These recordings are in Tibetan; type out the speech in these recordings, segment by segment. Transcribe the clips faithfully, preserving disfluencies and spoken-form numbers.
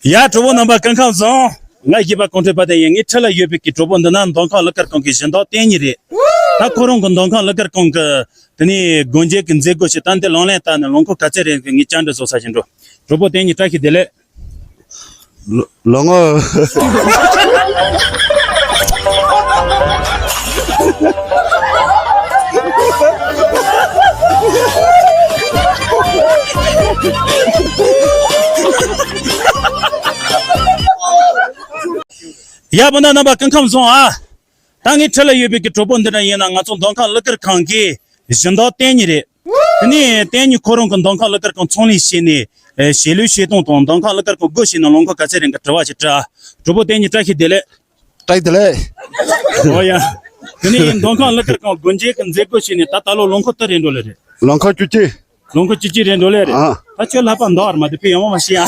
ཡ། གྲོགས་པོ་རྣམ་པ་སྐུ་ཁམས་བཟང་། ང་གཞས་པ་གོང་ཁྲོས་དཔལ་ལྡན་ཡིན། ངའི་འཁྲིས་ལ་ཡོད་པའི་གི་གྲོགས་པོ་འདི་ན་མདོ་ཁམས་གླུ་གར་ཁང་གི་གཞན་དག་བསྟན་གཉིས་རེད། ད་ཁོ་རང་གི་མདོ་ཁམས་གླུ་གར་ཁང་གི་དེ་ནས་སྒོ་འབྱེད་ཀྱི་མཛད་སྒོ་ཞིག་ད་འདི་ལོང་ལེན་བཏང་ནས་ལོ་འཁོར་ག་ཚད་རིང་གི་ངས་བཅར་འདྲི་བཟོ་ས་ཞིག་འགྲོ། གྲོགས་པོ་བསྟན་གཉིས་བཀྲ་ཤིས་བདེ་ལེགས། ལོ་ལོ་ངོ་། ཡ། བུ་ན་རྣམ་པ་སྐུ་ཁམས་བཟང་ཨ། ད་ངའི་འཁྲིས་ལ་ཡོད་པའི་གི་གྲོགས་པོ་འདི་འདྲ་ཡིན་ན་ང་ཚོ་མདོ་ཁམས་གླུ་གར་ཁང་གི་གཞན་དག་བསྟན་གཉིས་རེད། དེ་ནས་བསྟན་གཉིས་ཁོ་རང་གི་མདོ་ཁམས་གླུ་གར་ཁང་ཚོང་ལས་བྱས་ནས་ཨེ་གཞིས་ལུས་བྱེད་སྟངས་དང་མདོ་ཁམས་གླུ་གར་ཁང་སྒོ་ཕྱེ་ནས་ལོ་འཁོར་ག་ཚད་རིང་གི་དྲི་བ་ཞིག་དྲི་ཨ། གྲོགས་པོ་བསྟན་གཉིས་བཀྲ་ཤིས་བདེ་ལེགས། བཀྲ་ཤིས་བདེ་ལེགས། ཨོ་ཡ། དེ་ནས་མདོ་ཁམས་གླུ་གར་ཁང་སྒོ་འབྱེད་ཀྱི་མཛད་སྒོ་བྱས་ནས་ད་ད་ལོ་ལོ་འཁོར་དུ་རེད་འགྲོ་ལེ་རེད། ལོ་འཁོར་བཅུ་གཅིག་ལོ་འཁོར་བཅུ་གཅིག་རེད་འགྲོ་ལེ་རེད། ཨ། ད་ཁྱོད་ལྷག་པ་འདུག་ཨར་མ་དེ་ཕི་ཡོང་བ་མ་ཤེས་ཨ།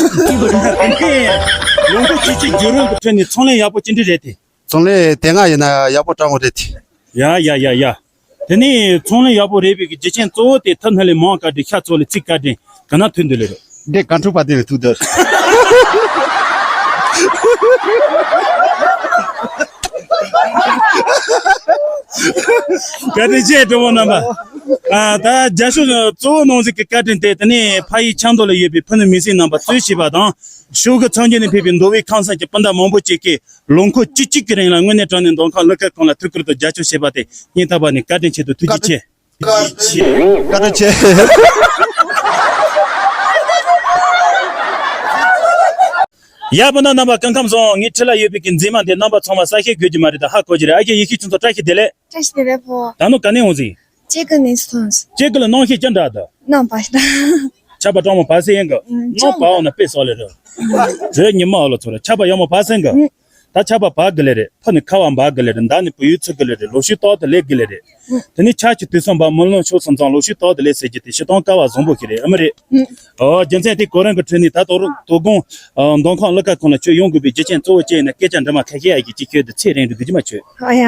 ལོ་འཁོར་བཅུ་གཅིག་བརྒྱུད་རིམ་གྱི་ཁྲོད་ནས་ཚོང་ལས་ཡག་པོ་ཅི་འདྲ་རེད་དེ། ཚོང་ལས་དེ་སྔ་ཡིན་ན་ཡག་པོ་དྲང་བོ་རེད་དེ། ཡ་ཡ་ཡ་ཡ། དེ་ནས་ཚོང་ལས་ཡག་པོ་རེད་པའི་གི་རྒྱུ་རྐྱེན་གཙོ་བོ་དེ་ཐུགས་སྣང་ལས་མང་བཀའ་དྲིན། ཤ་ཚོགས་ལས་ཚིག་བཀའ་དྲིན་ག་ན་ཐོན་འདུག་ལེ་རེད། འདི་ག་འཁྲུག་པ་དེ་ལས་ཐུག་དར། བཀའ་དྲིན་ཆེ་གྲོགས་པོ་རྣམ་པ། ཨ་ད་རྒྱ་ཤོག་གཙོ་བོ་ནང་གཟིགས་ཀྱི་བཀའ་དྲིན་དེ་དེ་ནས་ཕ་ཡུལ་ཆབ་མདོ་ལ་ཡོད་པའི་ཕུ་ནུ་མི་སེར་རྣམ་པ་གཙོས་བྱས་པ་དང་། ཕྱོགས་ཀྱི་མཚམས་སྦྱོར་ནས་ཕེབས་པའི་མདོ་དབུས་ཁམས་གསུམ་གྱི་སྤུན་ཟླ་མང་པོ་ཅིག་གིས་ལོ་འཁོར་བཅུ་གཅིག་གི་རིང་ལ་དངོས་གནས་དྲང་གནས་མདོ་ཁམས་གླུ་གར་ཁང་ལ་ཐུགས་ཁུར་དང་རྒྱབ་སྐྱོར་བྱས་པ་དེ་སྙིང་ཐག་པ་ནས་བཀའ་དྲིན་ཆེ་དང་ཐུགས་རྗེ་ཆེ། བཀའ་དྲིན་ཆེ། ཡ། བུ་ན་རྣམ་པ་སྐུ་ཁམས་བཟང་། ངའི་འཁྲིས་ལ་ཡོད་པའི་གི་མཛེས་མ་འདི་རྣམ་པ་ཚང་མ་གསལ་བཤད་དགོས་ཀྱི་མ་རེད། ད་ཧ་གོ་གི་རེད། ཨ་ཁྱེད་ཡེ་ཤེས་ཆུ་ཚོད་བཀྲ་ཤིས་བདེ་ལེགས། བཀྲ་ཤིས་བདེ་ལེགས་ཕོ། ད་ནོ་ག་ནས་འོང་ཟིག་ཅེ་གི་ནས་སོང་། ཅེ་གི་ལ་སྣང་ཤས་ཅི་འདྲ་ད། རྣམ་པ་ཞིག་ད། ཆར་པ་གྲང་མོ་བབས་སེ་ཡིན་གི། ཨུམ། སྣང་བ་འོ་ན་དཔེ་སོག་ལེ་རེད། རེད། ཉི་མ་འོ་ལ་ཚོ་རེད། ཆར་པ་ཡག་མོ་བབས་སེ་གི། ཨུམ། ད་ཆར་པ་བབས་གི་ལེ་རེད། ཕ་ནི་ཁ་བ་འབབ་གི་ལེ་རེད། མདའ་ནི་བུ་ཡུག་ཚུགས་གི་ལེ་རེད། ལོ་ཕྱུགས་རྟག་ཏུ་ལེགས་གི་ལེ་རེད། ཨུམ། དེ་ནི་ཆར་གྱི་དུས་སུ་འབབ། མི་ལོ་ཕྱོགས་སུ་འཛོམས། ལོ་ཕྱུགས་རྟག་ཏུ་ལེགས་ཟེར་གྱི་དེ་ཞིག་དང་སྐལ་བ་བཟང་པོ་ཞིག་རེད། ཨ་མ་རེད། ཨུམ། ཨོ། རྒྱུ་མཚན་དེ་གོ་རིམ་གྱི་ཁྲོད་ནས་ད་དོ་རུང་དོ་དགོང་། ཨ། མདོ་ཁམས་གླུ་གར་ཁང་ལ་ཁྱོད་ཡོང་དགོས་པའི་རྒྱུ་རྐྱེན་གཙོ་བོ་ཅི་ཡིན་ན་སྐད་ཆ་འདྲི་མ་ཁ་ཤས་ཡ་གི་ཅིག་ཁྱོད་དུ་ཚེ་རིང་རུ་འདུག་རྒྱུ་མ་ཆོད། ཨ་ཡ།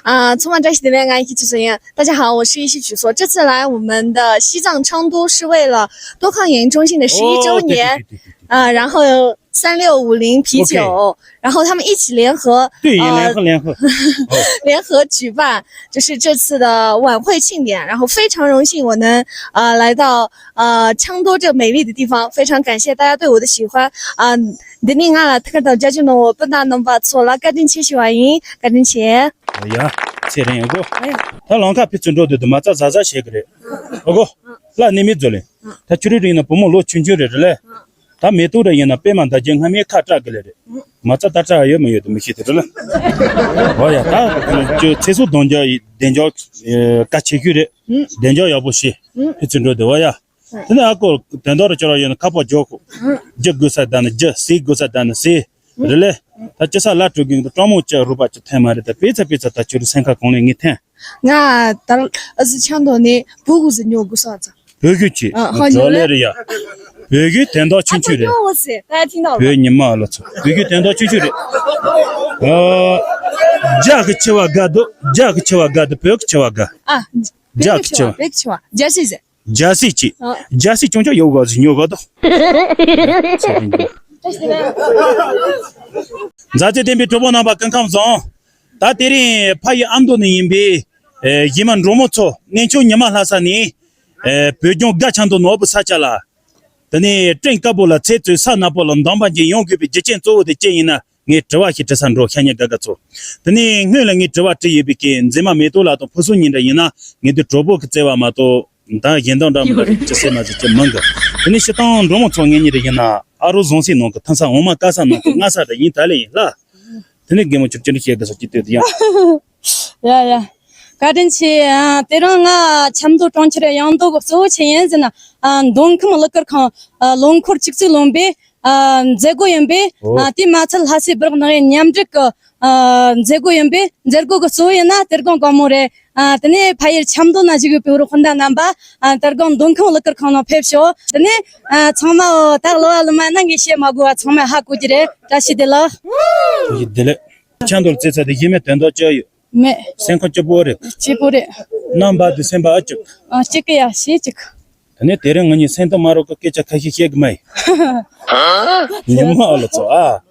ཨ། ཚང་མ་བཀྲ་ཤིས་བདེ་ལེགས། ང་ཡེ་ཤེས་ཆུ་ཚོད་ཡིན། 大家好，我是一息曲错。这次来我们的西藏昌都是为了多康园中心的十一周年，对，对，对，对，对，对。 啊，然后三六五零啤酒，OK。然后他们一起联合，对，呃，联合，联合。哦。联合举办，就是这次的晚会庆典，然后非常荣幸我能，呃，来到，呃，昌都这美丽的地方，非常感谢大家对我的喜欢。啊，འདི་ནས་ང་ལ་ཐུགས་ཁུར་དང་རྒྱབ་སྐྱོར་གནང་བའི་སྤུན་ཟླ་རྣམ་པ་ཚོ་ལ་བཀའ་དྲིན་ཆེ་ཞུ་བ་ཡིན། བཀའ་དྲིན་ཆེ། ཨོ་ཡ། ཚེ་རིང་ཨོ་གོ། ཨོ་ཡ། ད་ལམ་ཁ་ཕི་ཚུར་འགྲོ་དུས་དུ་མ་རྩ་ཟ་ཟ་བྱེད་གི་རེད། ཨོ་གོ། ལ་ནི་མི་འཛོལ་ལེ། ད་ཁྱོད་རང་ཡིན་ན་བུ་མོ་ལོ་ཆུང་ཆུང་རེད་རེད་ལེ། ད་མེ་ཏོག་ར་ཡིན་ན་པད་མ་འདྲ་ཅན་སྔ་མའི་ཁ་བཀྲ་གི་ལེ་རེད། མ་རྩ་ད་བཀྲ་ཡོད་མ་ཡོད་དུ་མི་ཤེས་དེ་རེད་ལེ། ཨོ་ཡ། ད་ཁྱོད་ཚེ་སྲོག་གདོང་རྒྱག་ཡི་བདེ་འཇགས་ཨེ་བཀའ་ཆེ་ཤོས་རེད། བདེ་འཇགས་ཡག་པོ་བྱེད། ཕི་ཚུར་འགྲོ་དུས་ཨོ་ཡ། དེ་ནས་ཨ་ཀོ་དོན་དག་རུ་ཅོ་ར་ཡོད་ན་ཁ་པར་འཇོག་གོ། རྒྱུ་དགོས་ས་ད་ནི་རྒྱུ། ཟས་དགོས་ས་ད་ནི་ཟས། རེད་ལེ། ད་ཅི་ས་ལ་དྲུག་གིན་དུ་སྤྲང་མོ་ཅི་རུ་པ་ཅི་ཐོན་མ་རེད། ད་པེ་ཚ་པེ་ཚ་ད་ཁྱོད་རུ་སེམས་ཁ་གང་ལས་ངས་ཐོན། ང་ད་ཨ་ཟི་ཆང་དོ་ནི་བུ་གུ་ཟི་ཉོ་དགོས་ས་ཙ། བོད་གི་ཅི། ཨ། ཧ་ཉོ་ལེ་རེད་ཡ། བོད་གི་དོན་དག་ཆུང་ཆུང་རེད། ཨ་ཁོ་ཉོ་ཟེ། ད་ཐིང་དང་བོད་ཉི་མ་ལོ་ཚོ། བོད་གི་དོན་དག་ཆུང་ཆུང་རེད། ཨ། རྒྱ་གི་ཆེ་བ་དགའ་འདུག་རྒྱ་གི་ཆེ་བ་དགའ་འདུག་བོད་གི་ཆེ་བ་དགའ། ཨ། རྒྱ་གི་ཆེ་བ། བོད་གི་ཆེ་བ། རྒྱ་སེ་ཟེ། རྒྱ་སེ་ཅི། ཨ། རྒྱ་སེ་ཅུང་ཅུང་ཡོད་ག་ཟི་ཉོ་ག་དོ། མཛའ་བརྩེ་ལྡན་པའི་གྲོགས་པོ་རྣམ་པ་སྐུ་ཁམས་བཟང་། ད་དེ་རིང་ཕ་ཡི་ཨ་མདོ་ནས་ཡིན་པའི་ཨེ་གཞས་མ་འབྲོག་མོ་ཚོ་གནས་མཆོག་ཉི་མ་ལྷ་ས་ནས་ཨེ་བོད་ལྗོངས་རྒྱ་ཆེན་དུ་ནོར་བུ་ས་ཆ་ལ། དེ་ནས་སྤྲིན་དཀར་པོ་ལ་ཚེ་བཙོན་ས་ནག་པོ་ལ་འདམ་བག་ཅན་ཡོང་དགོས་པའི་རྒྱུ་རྐྱེན་གཙོ་བོ་དེ་ཅི་ཡིན་ན། ངས་དྲི་བ་ཞིག་དྲི་ས་འགྲོ། ཤ་ཉེ་དགའ་དགའ་ཚོ། དེ་ནས་སྔོན་ལ་ངས་དྲི་བ་དྲིས་ཡོད་པའི་གི་མཛེས་མ་མེ་ཏོག་ལགས་དང་ཕུ་སུ་གཉིས་འདྲ་ཡིན་ན་ངས་དེ་གྲོགས་པོ་གི་བརྩེ་བ་མ་གཏོགས་ད་གཞན་དག་འདྲ་མི་འདྲ་རེད་ཅི་སེ་མ་ཟེར་གྱི་མང་གི། དེ་ནས་སྤྱིར་བཏང་འབྲོག་མོ་ཚོ་ངེད་གཉིས་འདྲ་ཡིན་ན་ཨ་རོ་བཟང་སའི་ནང་གི་ཐང་ས་འོ་མ་དཀར་ས་ནང་གི་སྔ་ས་འདྲ་ཡིན་ད་ལེ་ཡིན་ལ། དེ་ནས་རྒན་མོ་ཁྱོད་ཅི་འདྲ་བཤད་དགོས་ས་ཅི་ལྟོས་དེ་ཡང་། ཡ་ཡ། བཀའ་དྲིན་ཆེ། ཨ། དེ་རིང་ང་ཆབ་མདོ་གྲོང་ཁྱེར་ཡོང་དོ་གི་གཙོ་བོ་ཆི་ཡིན་ཟེར་ན། ཨ། མདོ་ཁམས་གླུ་གར་ཁང་། ཨ། ལོ་འཁོར་བཅུ་གཅིག་ལོན་པའི། ཨ། མཛད་སྒོ་ཡིན་པས། ཨོ། ཨ། དེ་མ་ཚད་ལྷ་སའི་སྦི་རག་ནག་ཡིན་མཉམ་འབྲེལ་གྱི། ཨ། མཛད་སྒོ་ཡིན་པས་མཛད་སྒོ་གི་གཙོ་བོ་ཡིན་ན་དེ་དགོང་དགོང་མོ་རེད། ཨ། དེ་ནས་ཕ་ཡུལ་ཆབ་མདོ་ན་བཞུགས་ཡོད་པའི་བོད་རིགས་སྤུན་ཟླ་རྣམ་པ། ཨ། དེ་དགོང་མདོ་ཁམས་གླུ་གར་ཁང་ནང་ཕེབས་ཤོག་དེ་ནས། ཨ། ཚང་མ་ད་གླུ་བ་གླུ་མ་ན་ངས་བཤད་མ་དགོས་པ་ཚང་མས་ཧ་གོ་གི་རེད། བཀྲ་ཤིས་བདེ་ལེགས། བཀྲ་ཤིས་བདེ་ལེགས། ཆབ་མདོར་བརྩིས་ཚར་དུས་གཞས་མའི་དོན་དག་ཅི་ཡོད། མེད། སེམས་ཁམས་སྐྱིད་པོ་རེད། སྐྱིད་པོ་རེད། རྣམ་པ་དེ་སེམས་པ་ཨ་ཅིག་ཨ། སྐྱིད་གི་ཡ་ཞེ་གཅིག་ནས་དེ་རིང་ང་གཉིས་སེམས་གཏམ་མ་རོགས་ཀྱི་སྐད་ཆ་ཁ་ཤས་བཤད་གི་མ་ཡིན། ཉི་མ་ཨ་ལ་ཚོ་ཨ།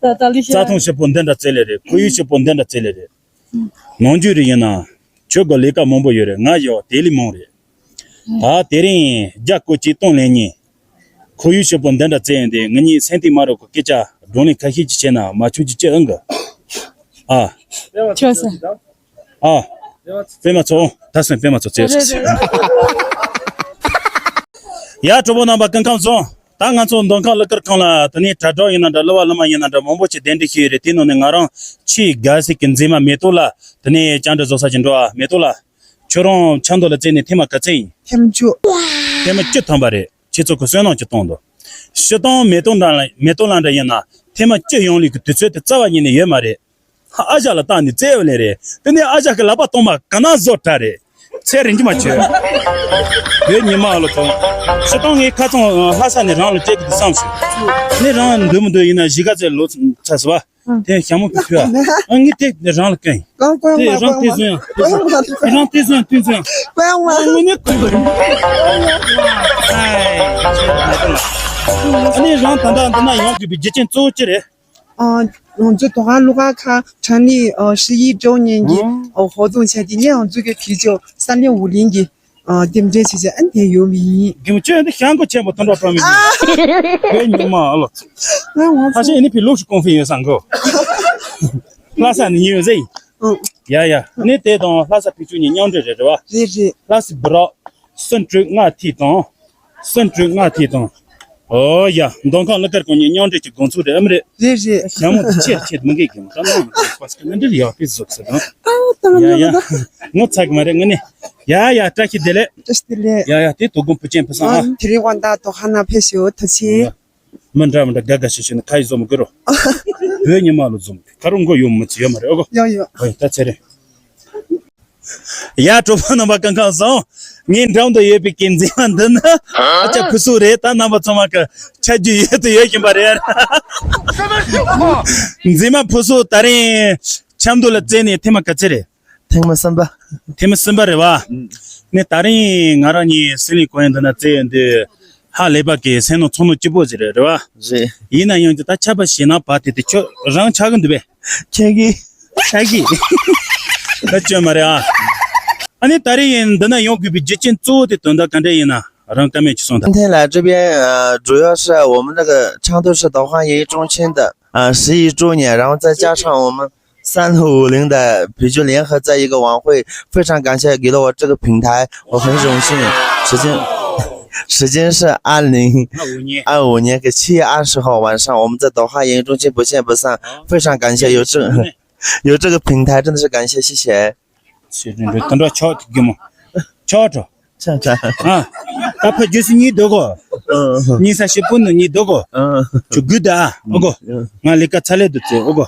ད་ད་ལི་ཤ། རྩྭ་ཐང་ཞིབ་པོ་འདི་འདྲ་བཙལ་ལེ་རེད། ཁོར་ཡུག་ཞིབ་པོ་འདི་འདྲ་བཙལ་ལེ་རེད། ནང་རྒྱུ་རེ་ཡིན་ན། ཁྱོད་ཀྱི་ལས་ཀ་མང་པོ་ཡོད་རེད། ང་ཡོད་དེ་ལས་མང་རེད། ད་དེ་རིང་རྒྱ་སྐོར་གཅིག་སྟོང་ལེན་ཉིན། ཁོར་ཡུག་ཞིབ་པོ་འདི་འདྲ་བཙལ་ཡིན་ཏེ། ང་གཉིས་སེམས་གཏམ་མ་རོགས་ཀྱི་སྐད་ཆ་བགྲོ་གླེང་ཁ་ཤས་ཅིག་བྱས་ན་མ་བྱུང་ཅིག་ཅི་ཨང་གི། ཨ། ཁྱོད་སེ། ཨ། པད་མ་ཚོ། ད་སེམས་པད་མ་ཚོ་བཙལ་ཚོ་ཟེར། ཡ། གྲོགས་པོ་རྣམ་པ་སྐུ་ཁམས་བཟང་། ད་ང་ཚོ་མདོ་ཁམས་གླུ་གར་ཁང་ལ་དེ་ནས་དྲ་གྲོགས་ཡིན་ན་འདྲ། གླུ་བ་གླུ་མ་ཡིན་ན་འདྲ། མང་པོ་ཅིག་གདན་འདྲེན་ཞུས་ཡོད་རེད། དེའི་ནང་ནས་ང་རང་ཆེས་དགའ་སའི་གི་མཛེས་མ་མེ་ཏོག་ལ་དེ་ནས་བཅར་འདྲི་བཟོ་ས་ཅིག་འགྲོ་ཨ། མེ་ཏོག་ལ། ཁྱོད་རང་ཆབ་མདོ་ལ་བཙལ་ནས་ཐེངས་མ་ག་ཚོད་ཡིན། ཐེངས་མ་བཅུ། ཐེངས་མ་བཅུ་ཐམ་པ་རེད། ཁྱེད་ཚོ་གི་བསོད་ནམས་ཀྱི་སྟོང་དུ། སྤྱིར་བཏང་མེ་ཏོག་འདྲ་ལ། མེ་ཏོག་ལ་འདྲ་ཡིན་ན་ཐེངས་མ་བཅུ་ཡོང་ལུགས་ཀྱི་དུས་ཚོད་དེ་རྩ་བ་ཉིད་ནས་ཡོད་མ་རེད། ཨ་ཞང་ལ་བཏང་ནས་བཙལ་བ་ལེན་རེད། དེ་ནས་ཨ་ཞང་གི་ལག་པ་གཏོང་མ་ག་ན་བཟོ་གྲ་རེད། ཚེ་རིང་གི་མ་བྱོས། བོད་ཉི་མ་ཨ་ལོ་ཐོང་། སྤྱིར་བཏང་ངའི་ཁ་ཚང་ལྷ་ས་ནས་རང་ལ་སྤྲད་གི་འདུག་བསམ་སོང་། ནི་རང་འདོད་མི་འདོད་ཡིན་ན་གཞིས་ཀ་རྩེ་ལོག་ཚར་སོང་བ། དེ་ཞྭ་མོ་གི་ཁུ་ཨ། ངས་དེ་རང་ལ་བསྐོན་ཡིན། གང་གོན་དེ་མ་རང་དེ་གོན་བཟོ་ཡང་དེ་བཟོ་ཡང་། རང་དེ་བཟོ་ཡང་དེ་བཟོ་ཡང་། གོན་མ་ཨ་ངོ་ནས་གོན་དགོས། ཨ་ནི་རང་ད་ལྟ་འདི་ན་ཡོང་དགོས་པའི་རྒྱུ་རྐྱེན་གཙོ་བོ་ཅི་རེད། ཨ། ང་ཚོ་མདོ་ཁམས་གླུ་གར་ཁང་成立་ཨ་十一周年གི་ཨ་活动བྱས་ཏེ་ངས་ང་ཚོ་གི་ཕུལ་བྱུང་ས་གནས་ཝུ་ལིང་གི་ཨ་རྟེན་འབྲེལ་བྱས་བྱས་ཨ་ནི་དེ་ཡོད་མི་ཡིན། རྒན་མོ་ཁྱོད་འདི་ཤང་གོ་ཆེན་པོ་དོན་དག་སྤྲོ་མི་ཡིན། བོད་ཉི་མ་ཨ་ལོ། ང་ང་ཧ་ཤེས་ཨ་ནི་ཕི་ལུགས་སུ་ཀོང་ཕི་ཡོད་སང་གོ། ལྷ་ས་ནས་ཉེ་བའི་ཟེ་ཡིན། ཨ། ཡ་ཡ། ནི་དེ་དང་ལྷ་ས་ཕི་ཆུ་གཉིས་མཉམ་འབྲེལ་རེད་རེད་བ། རེད་རེད། ལྷ་སའི་སྦི་རག་སུན་ཀྲུག་ལྔ་ཐིག་དང་། སུན་ཀྲུག་ལྔ་ཐིག་དང་། ཨོ་ཡ། མདོ་ཁམས་གླུ་གར་ཁང་གཉིས་མཉམ་འབྲེལ་གྱི་དགོངས་ཚུལ་རེད་ཨམ་རེད། རེད་རེད། ཞྭ་མོ་དེ་ཆེར་ཆེར་མི་འགེག་གི་མ་ད་ནང་དུ་པ་སི་ཀ་ནི་འདྲ་ཡག་པའི་བཟོ་ཟེར་དང་། ཨ་ད་ཡ་ཡ། ཡ་ད། ངོ་ཚ་གི་མ་རེད་ངོ་ནི། ཡ་ཡ། བཀྲ་ཤིས་བདེ་ལེགས། བཀྲ་ཤིས་བདེ་ལེགས། ཡ་ཡ། དེ་དོ་དགོང་བུ་ཅན་ཕུ་སང་ཨ། ཨ་དེ་རིང་དབང་ད་དོ་ཧ་ན་ཕེ་ཤོ་ཐུགས་ཆེ། ཡ། མི་འདྲ་མི་འདྲ་དགའ་དགའ་ཤོད་ཤོད་ནི་ཁ་ཡི་བཟོ་མི་དགོས་རོ། བོད་ཉི་མ་ལོ་བཟོ་མི་དགོས་ཁ་རུ་མགོ་ཡོམ་མི་ཚི་ཡོད་མ་རེད་ཨོ་གོ། ཡོ་ཡོ། ཨོ་ཡ་ད་ཚེ་རིང་། ཡ་གྲོགས་པོ་རྣམ་པ་སྐུ་ཁམས་བཟང་། ངའི་འགྲམ་དུ་ཡོད་པའི་གི་མཛེས་མ་འདི་ནི་ཨ་ཅག་ཕུ་སུ་རེད། ད་རྣམ་པ་ཚང་མ་གི་ཆ་རྒྱུས་ཡོད་དུ་ཡོད་བཞིན་པ་རེད། མཛེས་མ་ཕུ་སུ་ད་རིང་ཆབ་མདོ་ལ་བཙལ་ནས་ཐེངས་མ་ག་ཚོད་རེད། ཐེངས་མ་གསུམ་པ། ཐེངས་མ་གསུམ་པ་རེད་བ། ཨུམ། ནས་ད་རིང་ང་རང་གཉིས་སྲིད་ལས་གོ་ཡང་འདི་ན་བཙལ་ཡོང་དུས་ཧ་ལས་པ་གི་སེམས་ནང་ཚོར་སྣང་སྐྱིད་པོ་ཞིག་རེད་རེད་བ། རེད། ཡིན་ན་ཡང་ཅི་ད་ཆར་པ་ཞེད་སྣང་བབས་དེ་དེ་ཁྱོད་རང་ཆགས་གི་འདུག་པས། ཆགས་ཀྱི། ཆགས་ཀྱི། ད་བཅོས་མ་རེད་ཨ། ཨ་ནི་ད་རེས་ཡིན་འདི་ན་ཡོང་དགོས་པའི་རྒྱུ་རྐྱེན་གཙོ་བོ་དེ་དོན་དག་ག་འདྲ་ཡིན་ན་རང་བཀའ་མོལ་ཅིག་གསུངས་དང་། 今天来这边，呃，主要是我们那个昌都市导航演艺中心的，呃，十一周年，然后再加上我们三路五零的比较联合在一个晚会，非常感谢给了我这个平台，我很荣幸。时间，时间是二零二五年个七月二十号晚上，我们在导航演艺中心不见不散，非常感谢有这 有这个平台，真的是感谢，谢谢。 ཆོག་ཆོག་ཆོག་ཆོག་ཆོག་ཆོག་ཆོག་ཆོག་ཆོག་ཆོག་ཆོག་ཨ། ད་ཕ་རྒྱུ་སི་གཉིས་འདུག་གོ། ཨ། གཉིས་ས་ཤི་པུ་ནུ་གཉིས་འདུག་གོ། ཨ། ཆུ་གུ་ད་ཨ་གོ། ཨ། ང་ལི་ཀ་ཚ་ལེ་དུ་ཚེ་ཨོ་གོ། ཨ།